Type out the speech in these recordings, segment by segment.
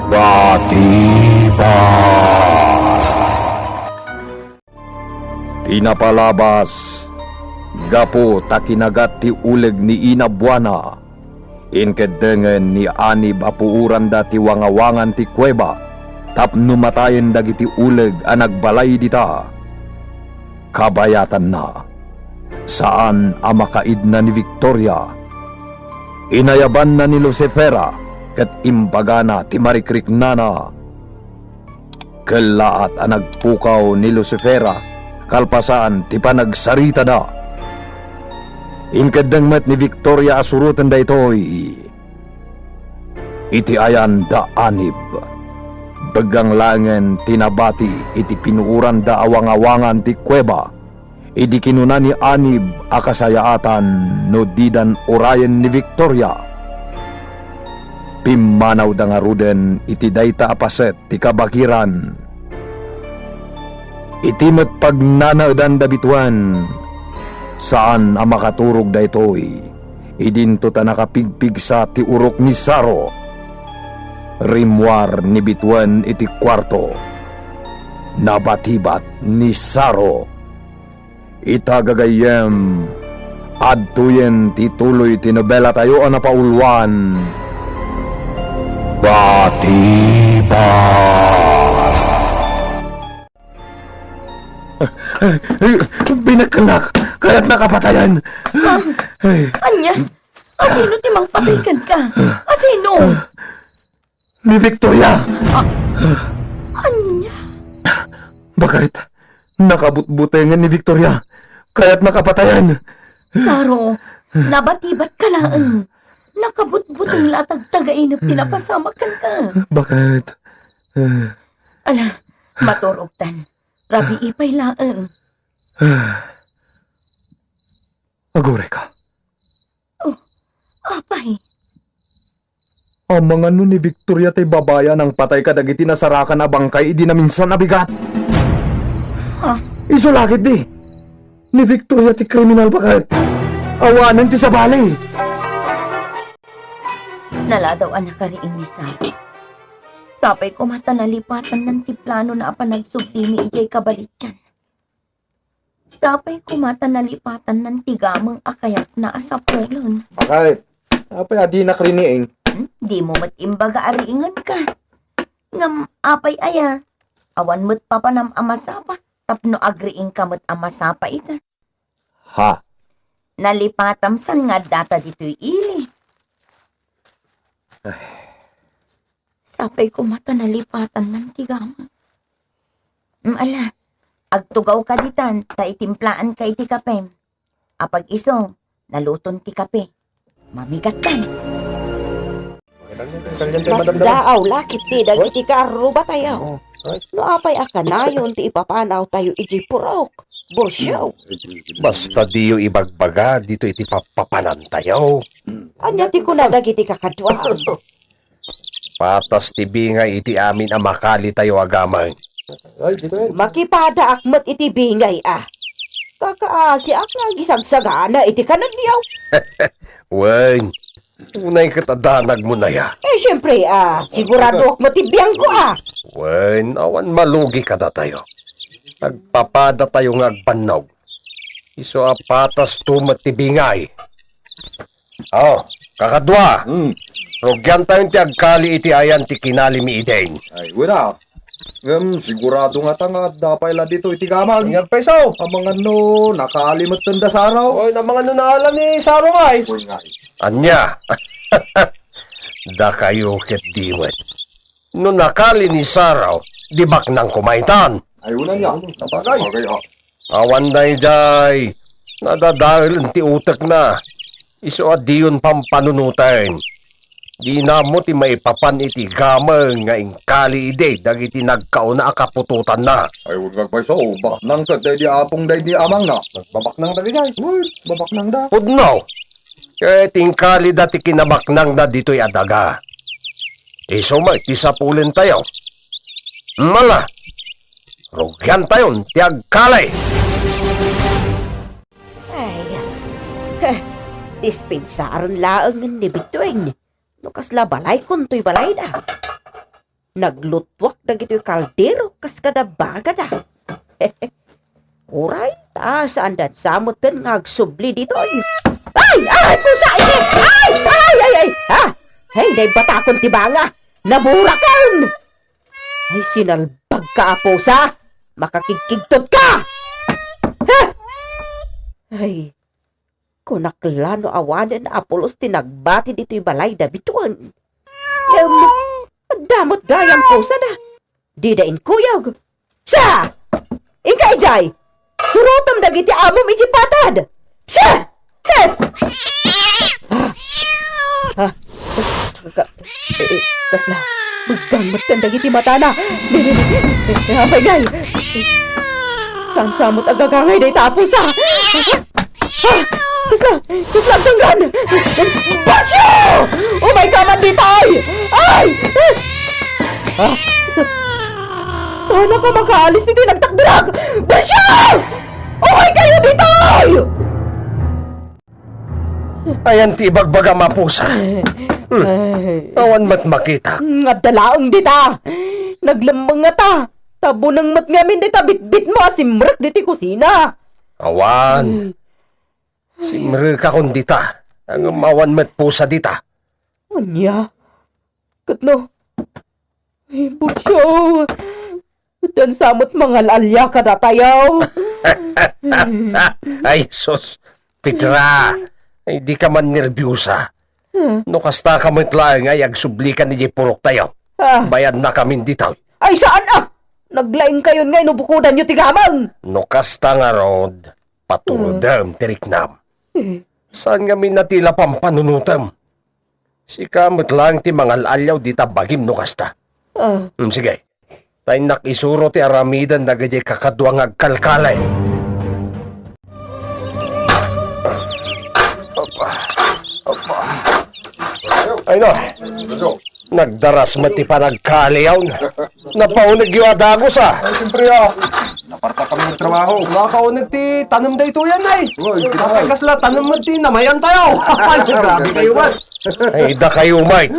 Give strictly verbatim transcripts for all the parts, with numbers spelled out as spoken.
Batibat. Ti napalabas, gapu ta kinagat ti uleg ni Ina Buana, inkeddengen ni Anib a puoranda ti wangawangan ti kuweba tapno matayen dagiti uleg a nagbalay dita. Kabayatanna, saan a makaidna ni Victoria. Inayabanna ni Lucifera ket imbagana ti marikriknana. Kellaat a nagpukaw ni Lucifera kalpasan ti panagsaritada. Inkeddeng met ni Victoria a suroten daytoy. Iti ayan da Anib, beggang laengen ti nabati iti pinuoranda a wangawangan ti kuweba. Idi kinuna ni Anib a kasayaatan no didan urayen ni Victoria, pimmanawda ngaruden iti dayta a paset ti kabakiran. Iti met pagnanaedanda bituen, saan a makaturog daytoy, idinto ta nakapigpigsa ti urok ni Saro. Rimmuar ni bituen iti kuarto. Nabatibat ni Saro. Ita gagayyem, adtoyen ti tuloy ti nobelatayo a napauluan, Batibat. Binekkelak! Kayatnak a patayen! Ha? Ay. Ania? Asino ti mangpatay kenka? Asino? Ni Victoria! Ah, ania? Bakit? Nakabutbutengen ni Victoria. Kayatnak a patayen. Saro, nabatibatka laeng. Nakabutbuteng la a tagtagainep ti napasamak kenka. Bakit? Eh. Ala, maturogtan. Rabii pay laeng. Agurayka. Oh, apay? Amangan no ni Victoria ti babai a nangpatay kadagiti nasarakan a bangkay idi naminsan a bigat. Ha? Isu la ketdi. Ni Victoria ti kriminal, bakit? Awanen ti sabali. Naladaw a nakariing ni Saro. Sapay koma ta nalipatannan ti planona a panagsubdimi idiay kabalitian. Sapay koma ta nalipatannan ti gameng a kayatna a sapulen. Bakit? Apay a dinak riniing? Hmm? Dimo met imbaga a riingenka. Ngem apay aya? Awan met papanam a masapa tapno agriingka met a masapa ita. Ha? Nalipatam san nga addata ditoy ili. Ay. Sapay koma ta nalipatannan ti gameng. Mm, ala, agtugawka ditan ta itimplaanka iti kapem. Apag-isu, naluton ti kape. Mamigattan. Kasdaaw la ketdi dagiti kaarrubatayo. No apay a kanayon ti ipapanawtayo idiay purok, Burcio. Basta diyo ibagbaga ditoy iti pappapanantayo. Ania ti kuna dagiti kakaduam? Patas ti bingay iti amin a makalitayo a gameng. Makipadaak met iti bingay a. Kakaasiak nga agisagsagana iti kanenyo. Wen, unay ket a danagmo aya. Eh, siempre, ah, siguradoak met ti biangko, ah. Wen, awan malugi kadatayo. Agpapadatayo nga agbannog. Isu a patasto met ti bingay. Oh, kakadua. Hmm. Rugiantayon ti agkali iti ayan ti kinali mi idin. Ay, wala. Ngem sigurado ngata nga adda pay la ditoy ti gameng. Ania pay isu? Amangan no nakali metten da Saro. Oy, amangan no naala ni Saro ngay. Oy, ngay. Ania? Dakayo ketdi met. No nakali ni Saro, di baknang koma itan. Ay, wala niya. Sabagay. Sabagay, ah. Awan daydiay, nadadaelen ti utekna. Isu a diyon pampanunoten. Dina ammo ti maipapan iti gameng nga inkali idi dagiti nagkauna a kaputotanna. Ay, wen nga agpayso, baknang ket daydi apong daydi amangna. Nagbabaknang dagijay. Uy, babaknang da. Pudno. Ket inkali da ti kinabaknangda ditoy a daga. Isu met ti sapulentayo. Mala, rugiantayon ti agkali. Ay, heh, dispensaren laengen ni Bitueng no kasla balayko toy balayda. Naglutuak dagitoy kaldero kas kada bagada. Uray, ta saanda sa metten nga agsubli ditoy. Ay! Ay! Pusa! Ay! Ay! Ay! Ay! Ha? Ay, naibatakon ti banga! Naburaken! Ay, sinalbag ka, Apo Sa! Makakigkigtot ka! Ha? Ay, kunak la no awanen a pulos ti nagbati ditoy balay da bituen. Ngem, adda met gayam pusada. Dida inkuyog. Sa! Inka idiay! Surotem dagiti amom iti patad! Sa! Heh! Ah! Ah! Ka-, eh, eh, kasla, buggang metten dagiti matana. Ni, ni, ni, ni, ni, apay ngay? Saan sa mo't agagangay dayta, Apo Sa? Ah! Kasla, kasla agdangran! Basyo! Umay ka man ditoy! Ay! Ah! Sa-, saan ka makaalis ditoy nagtakderag? Basyo! Umay kayo ditoy! Ayan ti ibagbagam, Apo Sa. Hmm. Ay. Awan met makitak. Mm, adda laeng dita. Naglemmeng ngata. Tabuneng met ngamin dita bitbitmo a simrek ditoy kusina. Awan. Mm. Simrekakon dita. Ngem awan met pusa dita. Ania? Ket no? Ay, Busyo. Addan sa met mangal-alia kadatayo. Ay, sus. Petra, ay, di ka man nerbiusa. Huh? No kasta ka met laeng ay agsubli ka ni purok tayo. Ah. Bayadna kamin ditoy. Ay, saan a? Naglaing kayon ngay no bukodanyo ti gamang. No kasta ngarud, paturdem ti riknam. Eh. Saan ngamin a ti la pampanunotem? Sika met laeng ti mangal-aliaw dita bagim no kasta. Ah. Hmm, sige. Ta innak isuro ti aramiden dagiti kakadua nga agkalkali. Ay, no. Nagdaras met ti panagkaliaw. Napaunegyo a dagus, a. Ay, siyempre, a. Napartak kami ng trabaho. Nakauneg ti tanem daytoyen, ay. Oy, ay, kasla tanem met ti namayan tayo. Grabe kayo, man. Ay, da kayo, Mike.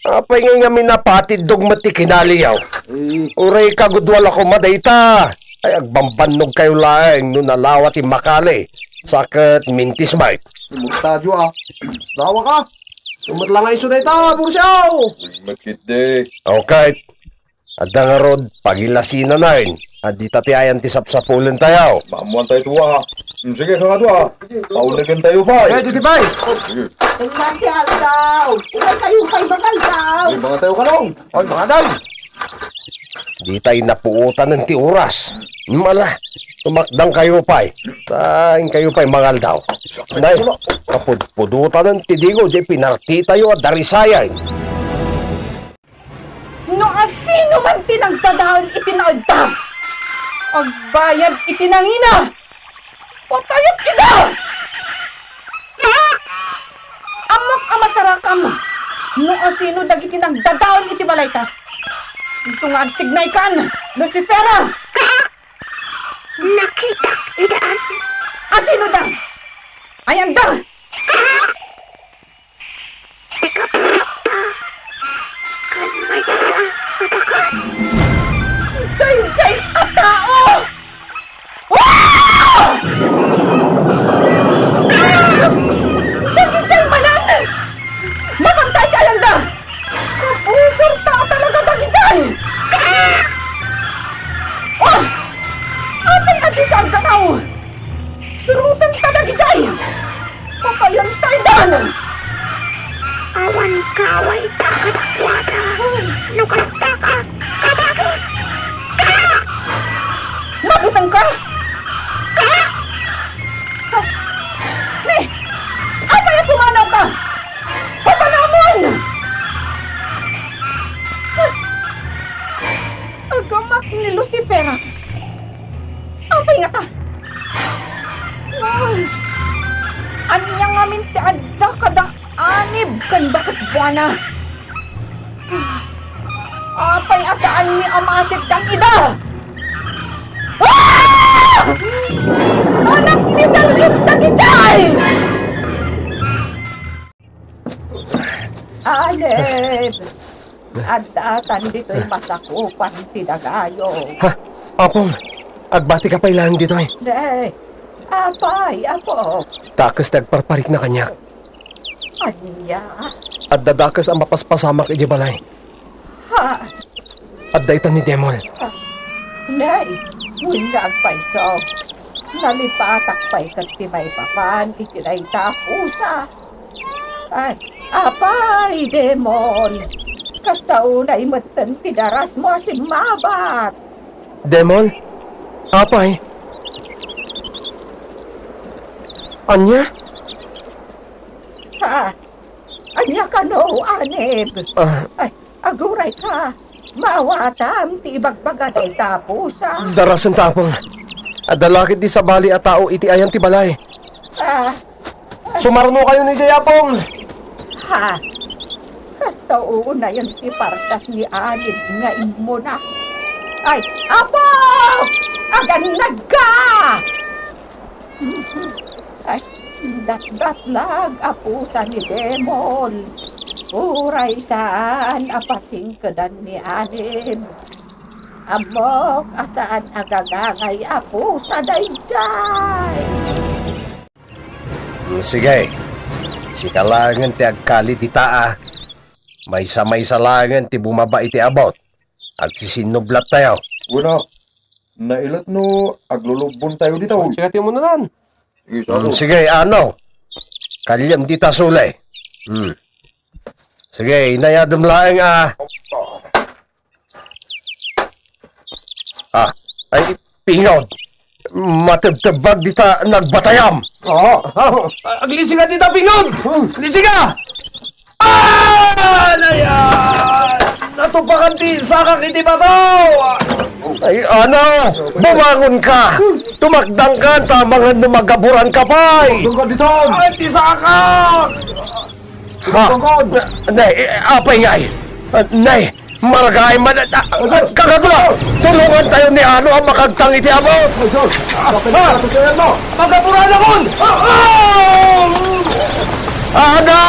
Apay ngay ngamin a patiddog met ti kinaliaw? Eh. Uray kagudua la koma dayta. Ay, agbambannog kayo laeng no nalawa ti makali. Sa ket mintis, Mike. Murtadyo, a. Lawa ka. Sumat lang iso dayta, Bursiaw. Uy, makit de. Okay. Adda ngarud, pagilasinanayen. Adda ti ayan ti sapsapulen tayo. Maamuan tayo tua. Hmm, sige, kakatua. Paunegen tayo, pay. Sige, didi, pay. Sige. Tunggal ti aldaw. Uray kayo pay mangaldaw. Sige, mga tayo, kanong. Oy, mga day. Di tayo napuotanen ti oras. Mala, tumakdang kayo pay. Tain kayo pay mangaldaw. Nay, kapudpudotanen ti digo, di pinarti tayo a darisayay. No asino man ti nagdadael iti naedda, agbayad iti nangina, patayek ida! Ammok a masarakam no asino dagiti nagdadael iti balayta. Isu nga agtignaykan, Lucifera! Nakitak ida. Asino da? Ayanda! Ikapsapta ken maysa a dakes. Daydiay a tao! Ah! Ah! Dagiti manen! Mapantay ti ayanda! Kabusorta a talaga dagiti! Ah! Apay a dika agganaw? Surotenta dagiti! Papayantaydan! Awan kawayda kadakuada. No kasta ka, kadagos ka! Mabutengka? Ka! Ni, apay a pumanawka? Papanawmon! Agamak ni Lucifera. Apay ngata? Ah, ania ngamin ti adda kada anib ken baket buana? Apay a saanmi a maasiptan ida? Ah! Anak ti sal-ib dagiti! Anib! Adda tan ditoy masakupan ti dagayo. Ha? Apong, agbatika pay laeng ditoy. Ne, apay, apo? Dakes ti agparparikna kaniak. Ania? Adda dakes a mapaspasamak idiay balay. Ha? Adda ita ni Demol. Ah, nay, wenno agpayso. Nalipatak pay ket ti maipapan iti dayta a pusa. Ay, apay, Demol! Kasta unay metten ti darasmo a simmabat. Demol? Apay? Ania? Ha? Ania kano, Anib? Ah. Ay, agurayka. Maawatam ti ibagbaga dayta a pusa. Darasen ta, Apong. Adda la ketdi sabali a tao iti ayan ti balay. Ah. Sumarno kayo ni Jay, Apong. Ha? Kasta unayen ti partas ni Anib nga immuna. Ay, Apo! Agannadka! Ay, datdatlag a pusa ni Demol. Uray saan a pasingkedan ni Anib. Ammok a saan a gagangay a pusa daydiay. Mm, sige. Sika laengen ti agkali dita, a. Maysa-maysa laengen ti bumaba iti abut. Agsisinnublattayo. Kuna, nailat no aglulubbontayo dita, oy. Sika ti umunanan. Isa, mm, sige, ano? Kaliam dita suli. Hmm. Sige, inayadem laeng, a. Ah, ay, Pingnod! Matebtebbag dita nagbatayam! Oo, oo. Aglisiga dita, Pingnod! Aglisiga! Ah! Nay, ah! Natupakan ti sakak iti bato! Ay, ano? Bumangon ka! Tumakdang ka, ta amangan no magaburan ka pay! Tumakdang ka dita! Ay, ti sakak! Ha? Tumakdang ka! Nay, apay ngay? Nay, maragay man, ah, ah, kakadua, tulongantayo ni Ano a makagtang iti abut. Ay, sus! Kapag Ah! Kapag mo! Magaburanakon! Ah! Ah! Ano?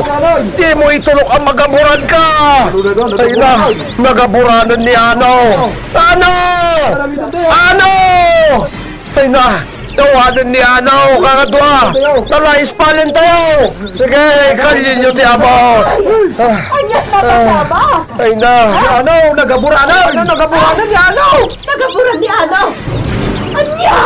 Ano? Di mo itulok ang magaburan ka! Ano na doon? Ay na, nagaburanan ni Ano! Ano? Ano? Ano? Ay na, dawanan ni Ano, kakadua! Nalaispalen tayo! Sige, kalyin nyo ti abut! Ah. Anya na, ah, kasama? Ay na! Ni Ano, nagaburanan! Ano, nagaburanan ni Ano? Nagaburan ni Ano? Anya?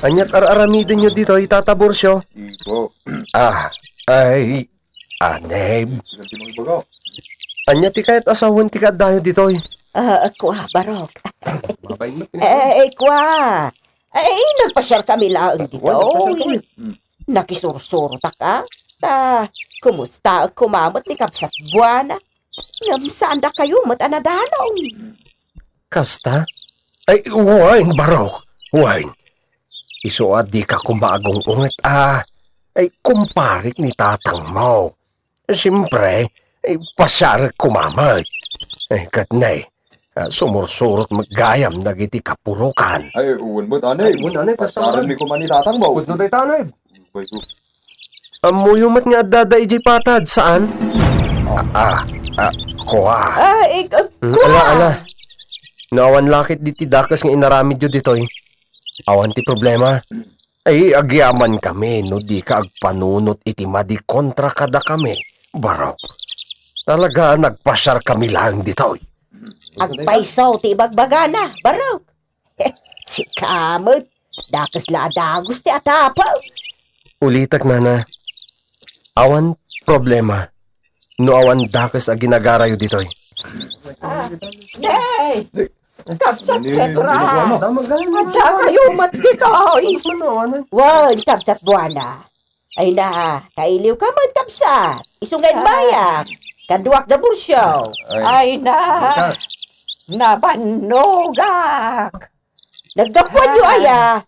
Aniat ar-aramiden nyo ditoy, Tata Burcio? Igo. Ah, ay, Anib. Ania ti kayat a sawen ti kaaddayo ditoy? Ah, kua, Barok. Mabait. Eh, kua. Ay, nagpasiar kami laeng ditoy. Nagpasiar kami. Hmm. Nakisursurotak, a. Ta, kumusta koma met ni Kabsat Buana? Ngem saan dakayo met a nadanon? Kasta? Ay, wen, Barok, wen. Isu a dika koma agung-unget a, ay, kumparik ni tatangmo. Siempre, ay, pasiarek koma met. Ay, ket ne, a, sumursurot met gayam dagiti kapurokan. Ay, wen met, Anib. Ay, wen, Anib, kasta. Pasiarenmi koma ni tatangmo. Pudno dayta, Anib. Ay, ko. Ammoyo met nga addada idiay patad, saan? Ah, ah, ah, kua. Ah, ik-, ah, hmm, kua. Ala, ala. No awan la ketdi ti dakes nga inaramidyo ditoy, awan ti problema. Ay, agyamankami no dika agpanunot iti madi kontra kadakami, Barok. Talaga, nagpasiarkami laeng ditoy. Agpayso ti ibagbagana, Barok. Sika met, dakes la a dagus ti atapek. Ulitek, Nana. Awan problema no awan dakes a ginagarayo ditoy. Ah, nay! Kabsat Petra! Adda kayo met ditoy! Wen, Kabsat Buana. Ay na, kailiw ka met, kabsat. Isu nga immayak. Kaduak da Burcio. Ay. Ay na, nabannogak. Naggapuanyo aya.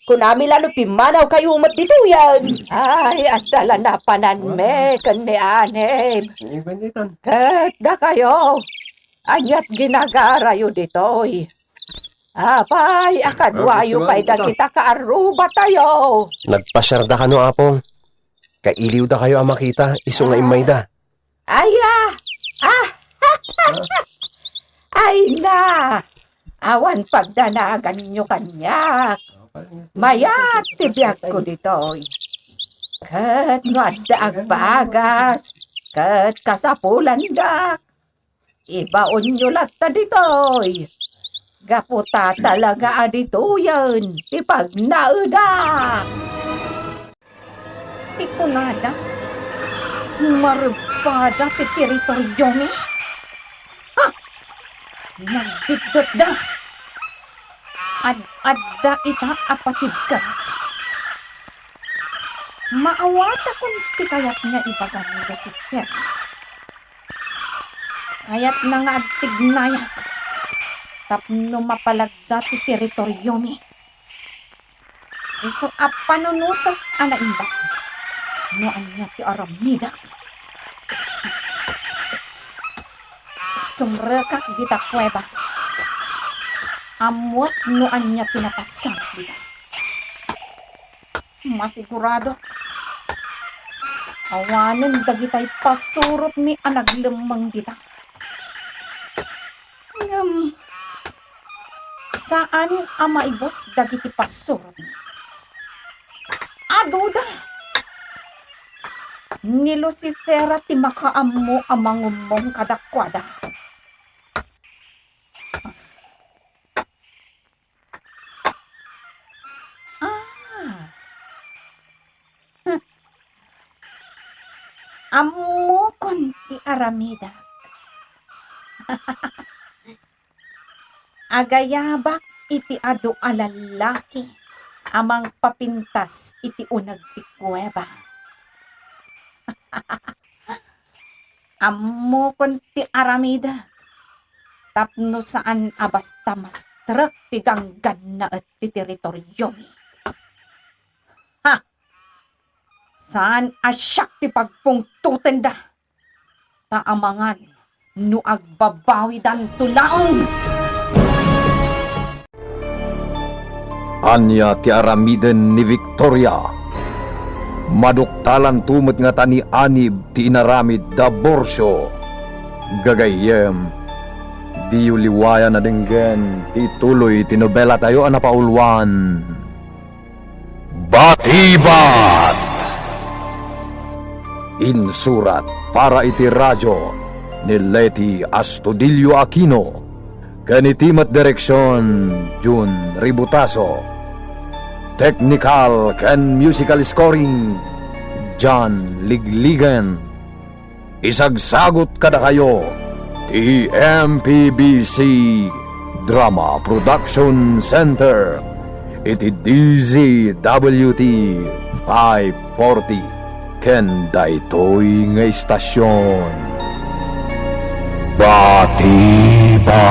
Kunami la no pimmanaw kayo met ditoyen. Ay, adda la napananmi ken ni Anib. Ket dakayo, aniat ginagarayo ditoy? Apay, a kaduayo pay dagita kaarrubatayo. Nagpasiarda kano, Apong. Kailiwda kayo a makita, isu nga immayda. Aya! Ah! Ay na! Awan pagdanaganyo kaniak. Mayat ti biagko ditoy. Ket no adda agbagas, ket kasapulandak, ibaonyo latta ditoy. Gapu ta talaga a ditoyen ti pagnaedak. Ti kunada, marebada ti teritoriomi. Ha! Nagbiddutda. Ad-adda ita a patibkerak. Maawatakon ti kayatna ibaga ni Lucifer. Kayatna nga agtignayak tapno mapalagda ti teritoriomi. Isu a panunotek a naimbag no ania ti aramidek. Sumrekak dita kuweba. Ammoek no ania ti napasamak dita. Masiguradok, awanen dagitay pasurotmi a naglemmeng dita. Ngem, saan a maibus dagiti pasurotmi. Aduda! Ni Lucifera ti makaammo a mangummong kadakuada. Ah. Ammokon ti aramidek. Agayabak iti adu a lallaki a mangpapintas iti uneg ti kuweba. Ammokon ti aramidek tapno saan a basta mastrek ti ganggannaet ti teritoriomi. Ha! Saan a siak ti pagpungtotenda, ta amangan no agbabawidanto laeng. Ania ti aramiden ni Victoria? Maduktalanto met ngata ni Anib ti inaramid da Borcio. Gagayyem, diyo liwayan a denggen ti tuloy ti nobelatayo a napauluan. Batibat! Insurat para iti radio ni Leti Astudillo Aquino, ken iti met direksion, Jun Ributaso. Technical ken musical scoring, John Ligligan. Isagsagut kadakayo ti M P B C Drama Production Center iti D Z W T five forty ken daytoy nga istasion. Batiba!